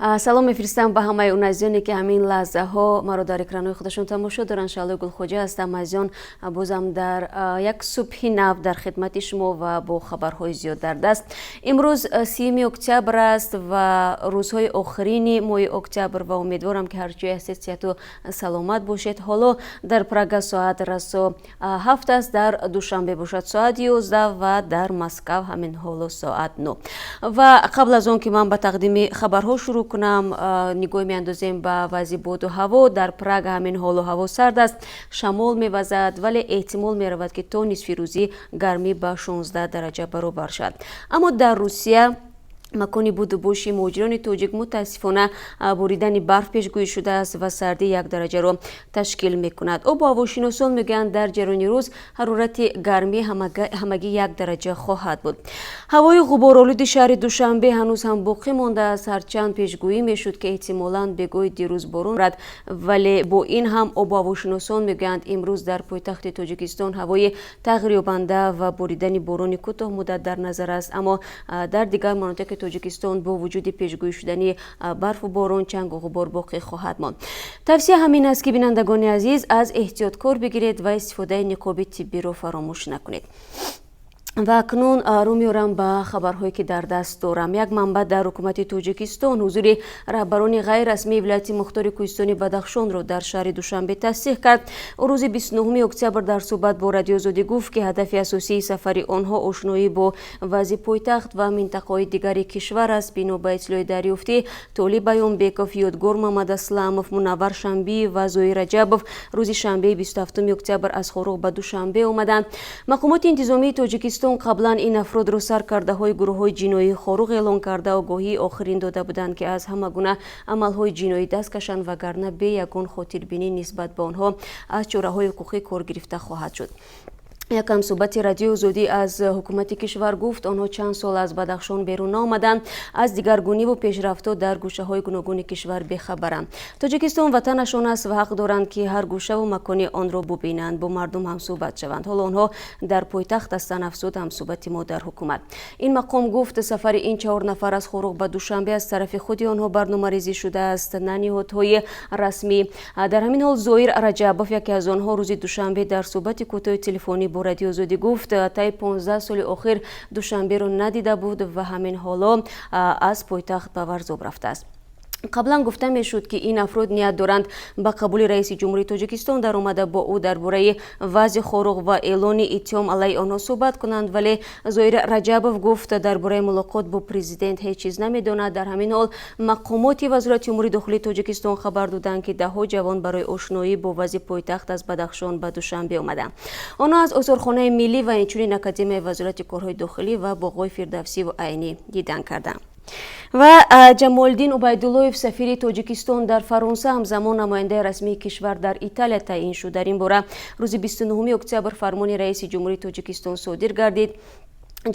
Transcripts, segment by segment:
Салом мефиристам ба ҳамаи он азизоне, ки ҳамин лаҳзаҳо маро дар экранҳои худашон тамошо доранд. Шаҳлои Гулхоҷа ҳастам. Азизон, бозам дар як субҳи нав дар хидмати шумо ва бо хабарҳои зиёд дар даст. Имрӯз 30 октябр аст ва рӯзҳои охирини моҳи октябр, ва умедворам, ки ҳар ҷое ҳастед, сиҳату саломат бошед. Ҳоло дар Прага соат расо 7 аст, дар Душанбе бошад соат 11 ва дар Москав ҳамин ҳоло соат 9. Ва қабл аз он ки ман ба тақдими хабарҳо шурӯъ кунам, нигоҳ меандозем ба вазъи боду ҳаво. Дар Прага ҳамин ҳоло ҳаво сард аст, шамол мевазад, вале эҳтимол меравад, ки то нисфирӯзӣ гармӣ ба 16 дараҷа баробар шавад. Аммо дар Русия, макони будубоши муҳоҷирони тоҷик, мутаассифона, боридани барф пешгӯӣ шудааст ва сардӣ 1 дараҷаро ташкил мекунад. Обу ҳавошиносон мегӯянд, дар ҷараёни рӯз ҳарорати гармӣ ҳамагӣ 1 дараҷа хоҳад буд. Ҳавои ғуборолуди шаҳри Душанбе ҳанӯз ҳам боқӣ мондааст. Ҳарчанд пешгӯӣ мешуд, ки эҳтимолан бегоҳи дирӯз борон рад, вале бо ин ҳам обу ҳавошиносон мегӯянд, имрӯз дар пойтахти Тоҷикистон ҳавои тағйирёбанда ва боридани борони кӯтоҳмуддат дар назар аст. Аммо дар дигар манотиқи Тоҷикистон бо вуҷуди пешгӯӣ шудани барфу борон, чангу ғубор боқӣ хоҳад монд. Тавсия ҳамин аст, ки, бинандагони азиз, аз эҳтиёт кор бигиред ва истифодаи ниқоби тиббиро фаромӯш накунед. Ва акнун рӯ меорам ба хабарҳое, ки дар даст дорам. Як манбаъ дар ҳукумати Тоҷикистон ҳузури раҳбарони ғайррасмии вилояти мухтори кӯҳистони Бадахшонро дар шаҳри Душанбе тасдиқ кард. Ӯ рӯзи 29 октябр дар суҳбат бо Радиои Озодӣ гуфт, ки ҳадафи асосии сафари онҳо ошноӣ бо вазъи пойтахт ва минтақаҳои дигари кишвар аст. Бино ба иттилои дарёфтӣ, Толиб Аёнбеков, Ёдгор Мамадасламов, Мунаввар Шамбиев ва Зоир Раҷабов рӯзи шанбеи 27 октябр аз Хоруғ ба Душанбе омаданд. Мақомоти интизомии Тоҷикистон қаблан ин афродро саркардаҳои гурӯҳҳои ҷиноии Хоруғ эълон карда, огоҳии охирин дода буданд, ки аз ҳама гуна амалҳои ҷиноӣ даст кашанд, вагарна бе ягон хотирбинӣ нисбат ба онҳо аз чораҳои ҳуқуқӣ кор гирифта хоҳад шуд. Як ҳамсӯҳбати Радиои Озодӣ аз ҳукумати кишвар гуфт, онҳо чанд сол аз Бадахшон берун наомаданд, аз дигаргуниву пешрафтҳо дар гӯшаҳои гуногуни кишвар бехабаранд. Тоҷикистон ватанашон аст ва ҳақ доранд, ки ҳар гӯшаву макони онро бубинанд, бо мардум ҳамсӯҳбат шаванд. Ҳоло онҳо дар пойтахт ҳастанд, афзуд ҳамсӯҳбати мо дар ҳукумат. Ин мақом гуфт, сафари ин чаҳор нафар аз Хоруғ ба Душанбе аз тарафи худи онҳо барномарезӣ шудааст, на ниҳодҳои расмӣ. Дар ҳамин ҳол Зоир Раҷабов, яке аз онҳо, рӯзи душанбе дар суҳбати кӯтоҳи телефонӣ бо Радиои Озодӣ гуфт, таи 15 соли охир Душанберо надида буд ва ҳамин ҳоло аз пойтахт ба Варзоб рафтааст. Қаблан гуфта мешуд, ки ин афрод ният доранд ба қабули раиси ҷумҳурии Тоҷикистон даромада, бо ӯ дар бораи вазъи Хоруғ ва эълони иттиҳом алайҳи онҳо суҳбат кунанд, вале Зоир Раҷабов гуфт, дар бораи мулоқот бо президент ҳеҷ чиз намедонад. Дар ҳамин ҳол мақомоти Вазорати умури дохилии Тоҷикистон хабар доданд, ки даҳҳо ҷавон барои ошноӣ бо вазъи пойтахт аз Бадахшон ба Душанбе омаданд. Онҳо аз осорхонаи миллӣ ва инчунин Академияи Вазорати корҳои дохилӣ ва боғҳои Фирдавсиву Айнӣ дидан карданд. Ва Ҷамолиддин Убайдуллоев сафири Тоҷикистон дар Фаронса, ҳамзамон намояндаи расмии кишвар дар Италия таъин шуд. Дар ин бора рӯзи 29 октябр фармони раиси ҷумҳурии Тоҷикистон содир гардид.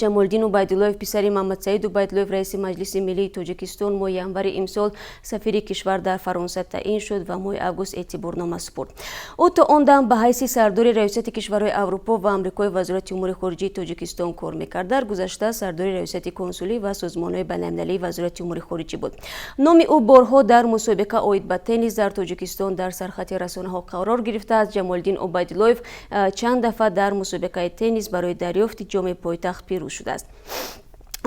Ҷамолиддин Убайдуллоев писари Муҳаммадсаид Убайдуллоев, раиси Маҷлиси миллии Тоҷикистон, моҳи январи имсол сафири кишвар дар Фаронса таъин шуд ва моҳи август эътиборнома супурд. Ӯ то он дам ба ҳайси сардори Раёсати кишварҳои Аврупо ва Амрикои Вазорати умури хориҷии Тоҷикистон кор мекард. Дар гузашта сардори Раёсати консулӣ ва созмонҳои байналмилалии Вазорати умури хориҷӣ буд. Номи ӯ борҳо дар мусобиқа оид ба теннис дар Тоҷикистон дар сархати расонаҳо қарор гирифтааст. Ҷамолиддин Убайдуллоев чанд дафъа дар мусобиқаи теннис барои дарёфти ҷоми пойтахт пирӯз шудааст.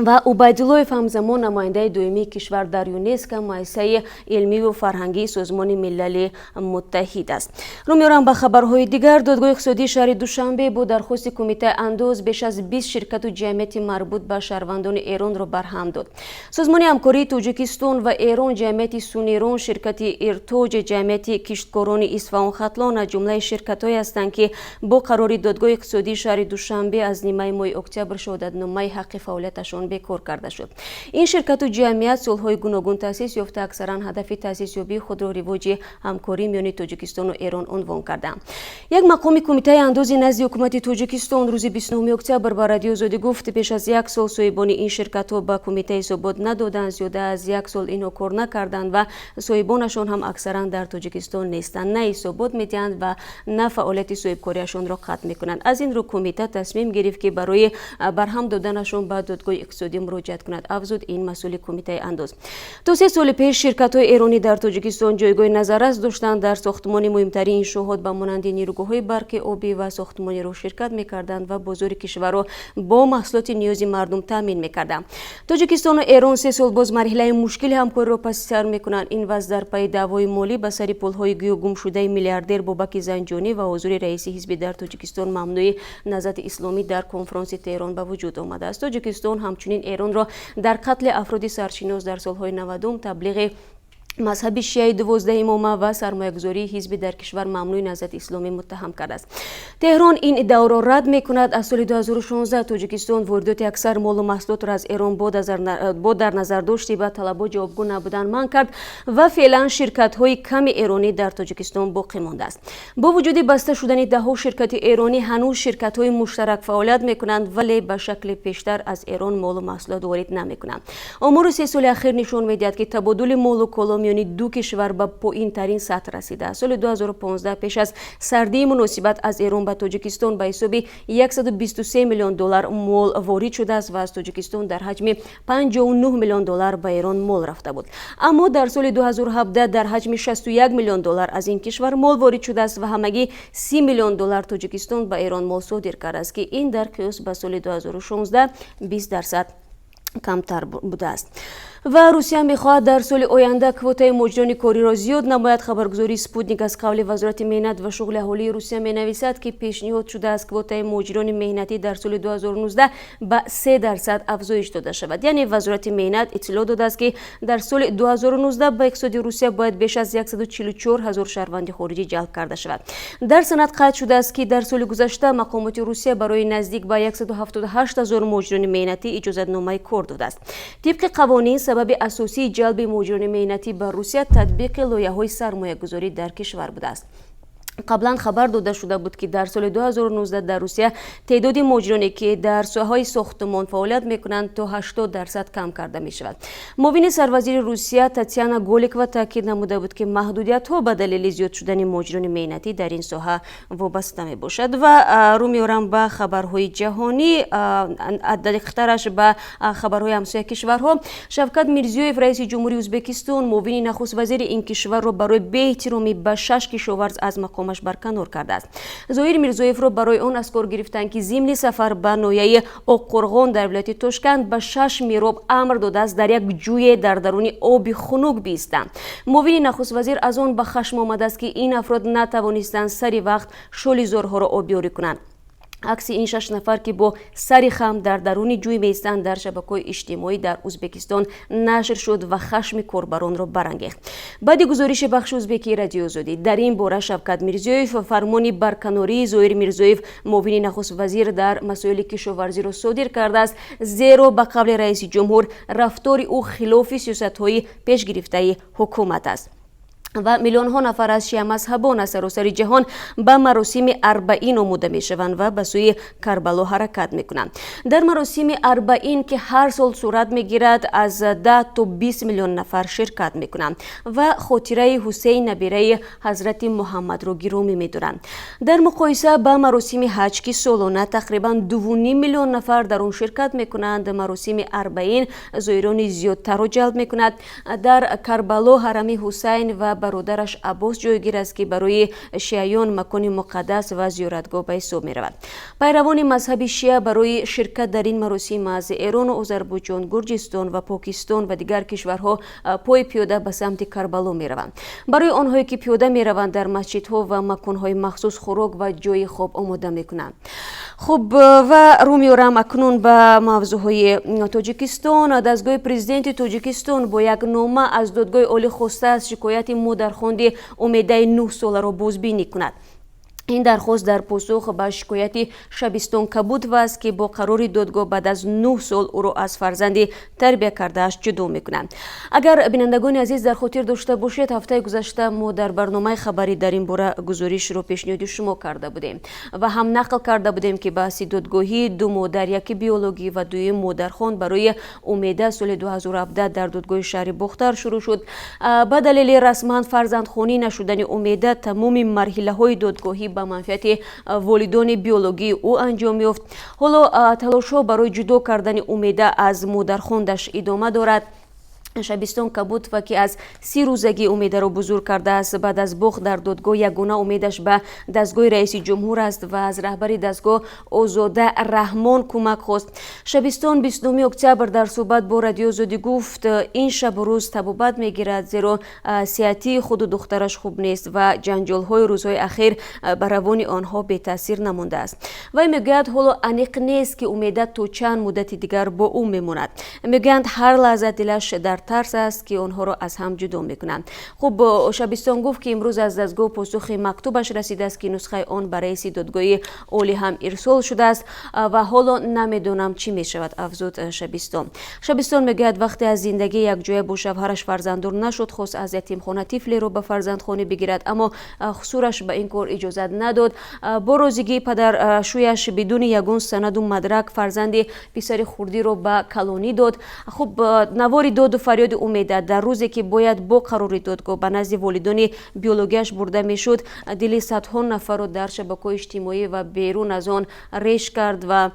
Ва Убайдуллоев ҳамзамон намояндаи доимии кишвар дар ЮНЕСКО, муассисаи илмиву фарҳангии Созмони Милали Муттаҳид аст. Рӯ меорам ба хабарҳои дигар. Додгоҳи иқтисодии шаҳри Душанбе бо дархости Кумитаи андоз беш аз 20 ширкату ҷамъияти марбут ба шаҳрвандони Эронро барҳам дод. Созмони ҳамкории Тоҷикистон ва Эрон, ҷамъияти Сунирон, ширкати Иртоҷ, ҷамъияти кишткорони Исфаҳон Хатлон аз ҷумлаи ширкатҳое ҳастанд, ки бо қарори Додгоҳи иқтисодии шаҳри Душанбе аз нимаи моҳи октябр шаҳодатномаи ҳаққи фаъолияташон бекор карда шуд. Ин ширкату ҷамъият солҳои гуногун таъсис ёфта, аксаран ҳадафи таъсисёбии худро ривоҷи ҳамкорӣ миёни Тоҷикистону Эрон унвон карданд. Як мақоми Кумитаи андози назди ҳукумати Тоҷикистон рӯзи 29 октябр ба Радиои Озодӣ гуфт, пеш аз як сол соҳибони ин ширкатҳо ба кумита ҳисобот надоданд, зиёда аз як сол инҳо кор накарданд ва соҳибонашон ҳам аксаран дар Тоҷикистон нестанд, на ҳисобот медиҳанд ва на фаъолияти соҳибкориашонро қатъ мекунанд. Аз ин рӯ кумита тасмим гирифт, ки барои барҳам доданашон ба додгоҳи Иқтисодӣ муроҷиат кунад, афзуд ин масъули Кумитаи андоз. То 3 соли пеш ширкатҳои эронӣ дар Тоҷикистон ҷойгоҳи назаррас доштанд, дар сохтмони муҳимтарин иншоот ба монанди нерӯгоҳҳои барқи обӣ ва сохтмони роҳ ширкат мекарданд ва бозори кишварро бо маҳсулоти ниёзи мардум таъмин мекарданд. Тоҷикистону Эрон 3 сол боз марҳилаи мушкили ҳамкориро паси сар мекунанд. Ин вазъ дар пайи даъвои молӣ ба сари пулҳои гӯё гумшудаи миллиардер Бобаки Занҷонӣ ва ҳузури раиси ҳизби дар Тоҷикистон мамнӯи Наҳзати Исломӣ дар конфронси Теҳрон ба вуҷуд омадааст. Тоҷикистон ҳамчунин Эронро дар қатли афроди саршинос дар солҳои 90-ум, таблиғи мазҳаби шиаи 12 имома ва сармоягузории ҳизби дар кишвар мамнӯи Наҳзати Исломӣ муттаҳам кардааст. Теҳрон ин иддаоро рад мекунад. Аз соли 2016 Тоҷикистон воридоти аксар молу маҳсулотро аз Эрон бо дар назардошти ба талабот ҷавобгӯ набудан манъ кард ва феълан ширкатҳои ками эронӣ дар Тоҷикистон боқӣ мондааст. Бо вуҷуди баста шудани даҳҳо ширкати эронӣ, ҳанӯз ширкатҳои муштарак фаъолият мекунанд, вале ба шакли пештар аз Эрон молу маҳсулот ворид намекунанд. Омори 3 соли ахир нишон медиҳад, ки табодули молу коло миёни ду кишвар ба поинтарин сатҳ расидааст. Соли 2015, пеш аз сардии муносибат, аз Эрон ба Тоҷикистон ба ҳисоби 123 миллион доллар мол ворид шудааст ва аз Тоҷикистон дар ҳаҷми 59 миллион доллар ба Эрон мол рафта буд. Аммо дар соли 2017 дар ҳаҷми 61 миллион доллар аз ин кишвар мол ворид шудааст ва ҳамагӣ 30 миллион доллар Тоҷикистон ба Эрон мол содир кардааст, ки ин дар қиёс ба соли 2016 20% камтар будааст. Ва Русия мехоҳад дар соли оянда квотаи муҳоҷирони кориро зиёд намояд. Хабаргузории Спутник аз қавли Вазорати меҳнат ва шуғли аҳолии Русия менависад, ки пешниҳод шудааст квотаи муҳоҷирони меҳнатӣ дар соли 2019 ба 3% афзоиш дода шавад. Яъне Вазорати меҳнат иттилоъ додааст, ки дар соли 2019 ба иқтисоди Русия бояд беш аз 144 ҳазор шаҳрванди хориҷӣ ҷалб карда шавад. Дар санад қайд шудааст, ки дар соли гузашта мақомоти Русия барои наздик ба 178 ҳазор муҳоҷирони меҳнатӣ иҷозатномаи кор додааст. Тибқи қавонин, сабаби асосии ҷалби муҳоҷирони меҳнатӣ ба Русия татбиқи лоиҳаҳои сармоягузорӣ дар кишвар будааст. Қаблан хабар дода шуда буд, ки дар соли 2019 дар Русия теъдоди муҳоҷироне, ки дар соҳаҳои сохтумон фаъолият мекунанд, то 80% кам карда мешавад. Муовини сарвазири Русия Татьяна Голикова таъкид намуда буд, ки маҳдудиятҳо ба далели зиёд шудани муҳоҷирони меҳнатӣ дар ин соҳа вобаста мебошад. Ва рӯ меорам ба хабарҳои ҷаҳонӣ, дақиқтараш ба хабарҳои ҳамсоя кишварҳо. Шавкат Мирзиёев, раиси ҷумҳурии Ӯзбекистон, муовини нахуст вазири ин кишварро барои беэҳтиромӣ ба шаш кишоварз аз мақомаш барканор кардааст. Зоир Мирзоевро барои он аз кор гирифтанд, ки зимни сафар ба ноҳияи Оққурғон дар вилояти Тошканд ба шаш мироб амр додааст дар як ҷӯе дар даруни оби хунук биистанд. Муовини нахуствазир аз он ба хашм омадааст, ки ин афрод натавонистанд сари вақт шолизорҳоро обёрӣ кунанд. Акси ин шаш нафар, ки бо сари хам дар даруни ҷӯй меистанд, дар шабакаҳои иҷтимоӣ дар Ӯзбекистон нашр шуд ва хашми корбаронро барангехт. Баъди гузориши бахши узбекии Радиои Озодӣ дар ин бора, Шавкат Мирзиёев фармони барканории Зоир Мирзоев, муовини нахуст вазир дар масоили кишоварзиро содир кардааст, зеро ба қавли раиси ҷумҳур рафтори ӯ хилофи сиёсатҳои пешгирифтаи ҳукумат аст. Ва миллионҳо нафар аз шиамазҳабон аз саросари ҷаҳон ба маросими Арбаин омода мешаванд ва ба сӯи Карбало ҳаракат мекунанд. Дар маросими Арбаин, ки ҳар сол сурат мегирад, аз 10 то 20 миллион нафар ширкат мекунанд ва хотираи Ҳусейн, набираи ҳазрати Муҳаммадро гиромӣ медоранд. Дар муқоиса ба маросими ҳаҷ, ки солона тақрибан 2,5 миллион нафар дар он ширкат мекунанд, маросими Арбаин зоирони зиёдтарро ҷалб мекунад. Дар Карбало ҳарами Ҳусайн ва бародараш Аббос ҷойгир аст, ки барои шиаён макони муқаддас ва зиёратгоҳ ба ҳисоб меравад. Пайравони мазҳаби шиа барои ширкат дар ин маросим аз Эрону Озарбойҷон, Гурҷистон ва Покистон ва дигар кишварҳо пои пиёда ба самти Карбало мераванд. Барои онҳое, ки пиёда мераванд, дар масҷидҳо ва маконҳои махсус хӯрок ва ҷойи хоб омода мекунанд. Хуб, ва рӯ меорам акнун ба мавзӯъҳои Тоҷикистон. Дастгоҳи президенти Тоҷикистон бо як нома аз Додгоҳи Олӣ хостааст шикояти модархонди Умедаи 9-соларо бозбинӣ кунад. Ин дархост дар посух ба шикояти Шабистон Кабутова аст, ки бо қарори додгоҳ баъд аз 9 сол ӯро аз фарзанди тарбия кардааш ҷудо мекунанд. Агар бинандагони азиз дар хотир дошта бошед, ҳафтаи гузашта мо дар барномаи хабарӣ дар ин бора гузоришро пешниҳоди шумо карда будем ва ҳам нақл карда будем, ки баҳси додгоҳии ду модар, яке биологӣ ва дуюм модархон, барои Умеда соли 2017 дар додгоҳи шаҳри Бохтар шурӯъ шуд. Ба далели расман фарзандхонӣ нашудани Умеда, тамоми марҳилаҳои додгоҳӣ ба ба манфиати волидони биологии ӯ анҷом ёфт. Ҳоло талошҳо барои ҷудо кардани Умеда аз модархондаш идома дорад. Шабистон Кабутова, ки аз 30 рӯзагӣ Умедаро бузург кардааст, баъд аз бохт дар додгоҳ ягона умедаш ба дастгоҳи раиси ҷумҳур аст ва аз раҳбари дастгоҳ Озода Раҳмон кӯмак хост. Шабистон 29 октябр дар суҳбат бо Радиои Озодӣ гуфт, ин шабу рӯз табобат мегирад, зеро сиҳатии худу духтараш хуб нест ва ҷанҷолҳои рӯзҳои ахир ба равони онҳо бетаъсир намондааст. Вай мегӯяд, ҳоло аниқ нест, ки Умеда то чанд муддати дигар бо ӯ мемонад. Мегӯянд, ҳар лаҳза дилаш дар тарс аст, ки онҳоро аз ҳам ҷудо мекунанд. Хуб, Шабистон гуфт, ки имрӯз аз дастгоҳ посухи мактубаш расидааст, ки нусхаи он ба раиси додгоҳи олӣ ҳам ирсол шудааст, ва ҳоло намедонам, чӣ мешавад, афзуд Шабистон. Шабистон мегӯяд, вақте аз зиндагии якҷоя бо шавҳараш фарзанддор нашуд, хост аз ятимхона тифлеро ба фарзандхонӣ бигирад, аммо хусураш ба ин кор иҷозат надод. Бо розигии падаршӯяш бидуни ягон санаду мадрак фарзанди писари хурдиро ба калонӣ дод. Хуб, навори доду фарёди Умеда дар рӯзе, ки бояд бо қарори додгоҳ ба назди волидони биологияш бурда мешуд, дили садҳо нафарро дар шабакаҳои иҷтимоӣ ва берун аз он реш кард ва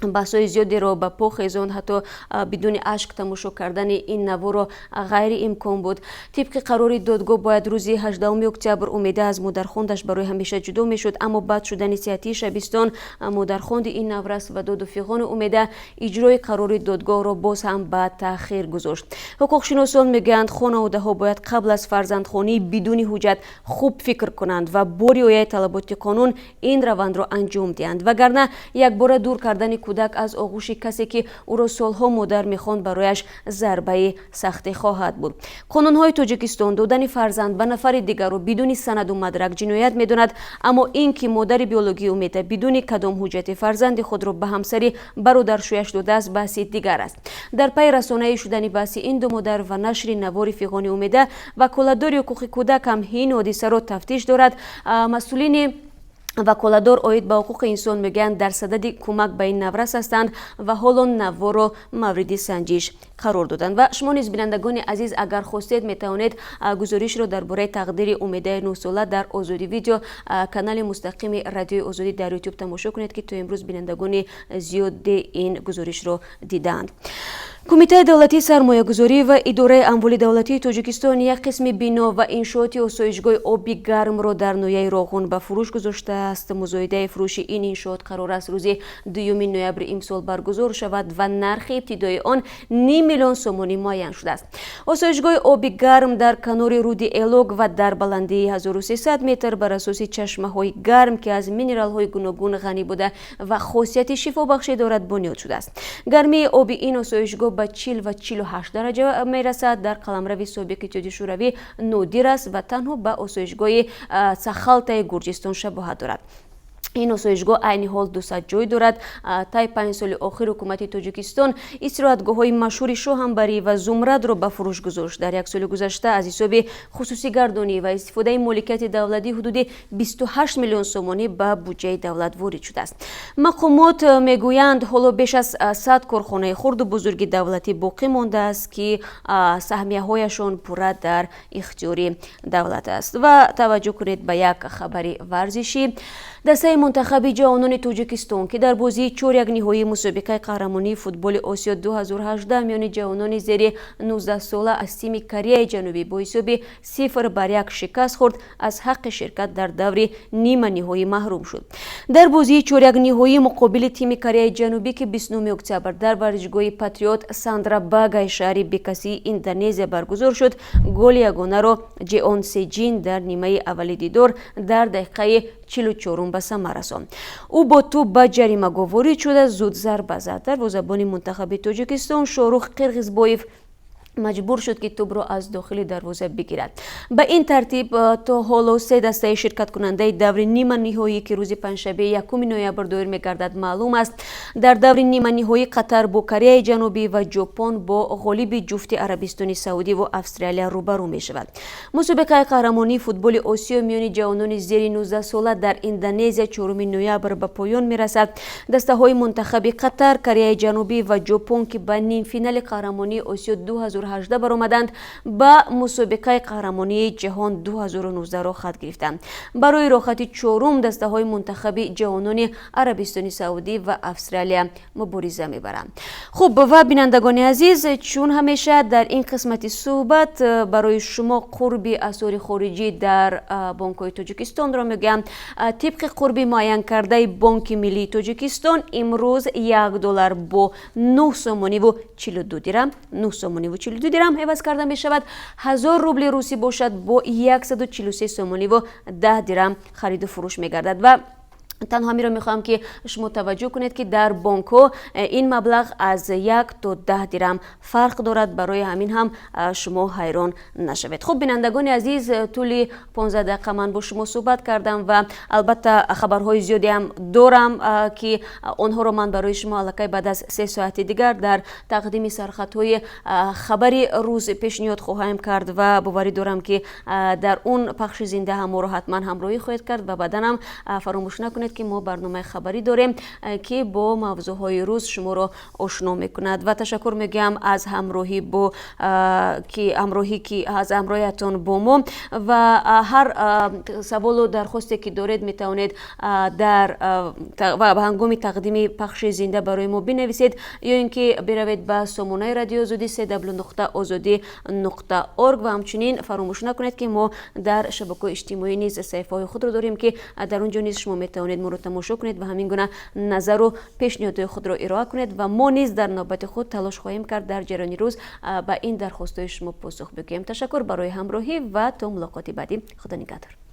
баҳсҳои зиёдеро ба по хезонд. Ҳатто бидуни ашк тамошо кардани ин наворо ғайриимкон буд. Тибқи қарори додгоҳ бояд рӯзи 18 октябр Умеда аз модархондаш барои ҳамеша ҷудо мешуд, аммо бад шудани сиҳатии Шабистон, модархонди ин наврас, ва доду фиғони Умеда иҷрои қарори додгоҳро боз ҳам ба таъхир гузошт. Ҳуқуқшиносон мегӯянд, хонаводаҳо бояд қабл аз фарзандхонӣ бидуни ҳуҷҷат хуб фикр кунанд ва бо риояи талаботи қонун ин равандро анҷом диҳанд, вагарна якбора дур кардани кӯдак аз оғӯши касе, ки ӯро солҳо модар мехонд, барояш зарбаи сахте хоҳад буд. Қонунҳои Тоҷикистон додани фарзанд ба нафари дигарро бидуни санаду мадрак ҷиноят медонад, аммо ин ки модари биологии Умеда бидуни кадом ҳуҷҷати фарзанди худро ба ҳамсари бародаршӯяш додааст, баҳси дигар аст. Дар пайи расонаӣ шудани баҳси ин ду модар ва нашри навори фиғони Умеда, ваколатдори ҳуқуқи кӯдак ҳам ин ҳодисаро тафтиш дорад. Масъулини ваколатдор оид ба ҳуқуқи инсон мегӯянд, дар садади кӯмак ба ин наврас ҳастанд ва ҳоло наворро мавриди санҷиш қарор доданд. Ва шумо низ, бинандагони азиз, агар хостед, метавонед гузоришро дар бораи тақдири Умедаи 9-сола дар Озодӣ Видео, канали мустақими Радиои Озодӣ дар Ютуб, тамошо кунед, ки то имрӯз бинандагони зиёде ин гузоришро дидаанд. Кумитаи давлатии сармоягузорӣ ва идораи амволи давлатии Тоҷикистон як қисми бино ва иншооти осоишгоҳи оби гармро дар ноҳияи Роғун ба фурӯш гузоштааст. Музоидаи фурӯши ин иншоот қарор аст рӯзи 2 ноябри имсол баргузор шавад ва нархи ибтидоии он 500 000 сомонӣ муайян шудааст. Осоишгоҳи оби гарм дар канори руди Элок ва дар баландии 1300 метр бар асоси чашмаҳои гарм, ки аз минералҳои гуногун ғанӣ буда ва хосияти шифобахшӣ дорад, бунёд шудааст. Гармии оби ин осоишгоҳ ба 40 ва 48 дараҷа мерасад. Дар қаламрави собиқи Иттиҳоди Шӯравӣ нодир аст ва танҳо ба осоишгоҳи Сахалтаи Гурҷистон шабоҳат дорад. Ин осоишгоҳ айни ҳол 200 ҷой дорад. Тай 5 соли охир ҳукумати Тоҷикистон истироҳатгоҳҳои машҳури Шоҳамбарӣ ва Зумрадро ба фурӯш гузошт. Дар як соли гузашта аз ҳисоби хусусигардонӣ ва истифодаи моликияти давлатӣ ҳудуди 28 миллион сомонӣ ба буҷаи давлат ворид шудааст. Мақомот мегӯянд, ҳоло беш аз 100 корхонаи хурду бузурги давлатӣ боқӣ мондааст, ки саҳмияҳояшон пурра дар ихтиёри давлат аст. Ва таваҷҷӯҳ кунед ба як хабари варзишӣ. Дастаи мунтахаби ҷавонони Тоҷикистон, ки дар бозии чоряк ниҳоии мусобиқаи қаҳрамонии футболи Осиё 2018 миёни ҷавонони зери 19 сола аз тими Кореяи Ҷанубӣ бо ҳисоби 0-1 шикаст хӯрд, аз ҳаққи ширкат дар даври ниманиҳоӣ маҳрум шуд. Дар бозии чоряк ниҳоӣ муқобили тими Кореяи Ҷанубӣ, ки 29 октябр дар варзишгоҳи Патриот Сандрабагаи шаҳри Бекасии Индонезия баргузор шуд, голи ягонаро Ҷеон Сеҷин дар нимаи аввали дидор дар дақиқаи 44-ум ба самар расонд. Ӯ бо тӯб ба ҷаримагоҳ ворид шуда, зуд зарба зад. Дарвозабони мунтахаби Тоҷикистон Шоҳрух Қирғизбоев маҷбур шуд, ки тӯбро аз дохили дарвоза бигирад. Ба ин тартиб, то ҳоло се дастаи ширкаткунандаи даври ниманиҳоӣ, ки рӯзи панҷшанбе, 1 ноябр доир мегардад, маълум аст. Дар даври ниманиҳоӣ Қатар бо Кореяи Ҷанубӣ ва Ҷопон бо ғолиби ҷуфти Арабистони Саудӣ ва Австралия рӯбарӯ мешавад. Мусобиқаи қаҳрамонии футболи Осиё миёни ҷавонони зери 19 сола дар Индонезия 4 ноябр ба поён мерасад. Дастаҳои мунтахаби Қатар, Кореяи Ҷанубӣ ва Ҷопон, ки ба нимфинали қаҳрамонии Осиё 2018 баромаданд, ба мусобиқаи қаҳрамонии ҷаҳон 2019-ро хат гирифтанд. Барои роҳхати чорум дастаҳои мунтахаби ҷавонони Арабистони Саудӣ ва Австралия мубориза мебаранд. Хуб, ва бинандагони азиз, чун ҳамеша дар ин қисмати суҳбат барои шумо қурби асъори хориҷӣ дар бонкҳои Тоҷикистонро мегӯям. Тибқи қурби муайянкардаи Бонки Миллии Тоҷикистон, имрӯз 1 доллар бо 9 сомониву 42 дирам, 9 сомониву 42 дирам иваз карда мешавад. 1000 рубли русӣ бошад, бо 143 сомониву 10 дирам хариду фурӯш мегардад. Ва танҳо ҳаминро мехоҳам, ки шумо таваҷҷӯҳ кунед, ки дар бонкҳо ин маблағ аз 1 то 10 дирам фарқ дорад. Барои ҳамин ҳам шумо ҳайрон нашавед. Хуб, бинандагони азиз, тӯли 15 дақиқа ман бо шумо суҳбат кардам ва албатта хабарҳои зиёде ҳам дорам, ки онҳоро ман барои шумо аллакай баъд аз 3 соати дигар дар тақдими сархатҳои хабари рӯз пешниҳод хоҳем кард. Ва боварӣ дорам, ки дар он пахши зинда ҳам моро ҳатман ҳамроҳӣ хоҳед кард. Ва баъдан ҳам фаромӯш накунед, ки мо барномаи хабарӣ дорем, ки бо мавзӯъҳои рӯз шуморо ошно мекунад. Ва ташаккур мегӯям аз ҳамроҳӣ бо ки ҳамроҳӣ ки аз ҳамроҳиятон бо мо. Ва ҳар саволу дархосте ки доред, метавонед дар ва ба ҳангоми тақдими пахши зинда барои мо бинависед ё ин ки биравед ба сомонаи Радиои Озодӣ cw.ozodi.org. Ва ҳамчунин фаромӯш накунед, ки мо дар шабакаҳои иҷтимоӣ низ саҳифаҳои худро дорем, ки дар он ҷо низ шумо метавонед моро тамошо кунед ва ҳамин гуна назару пешниҳодҳои худро ироа кунед. Ва мо низ дар навбати худ талош хоҳем кард, дар ҷараёни рӯз ба ин дархостҳои шумо посух бигӯем. Ташаккур барои ҳамроҳӣ ва то мулоқоти баъдӣ, Худо нигаҳдор.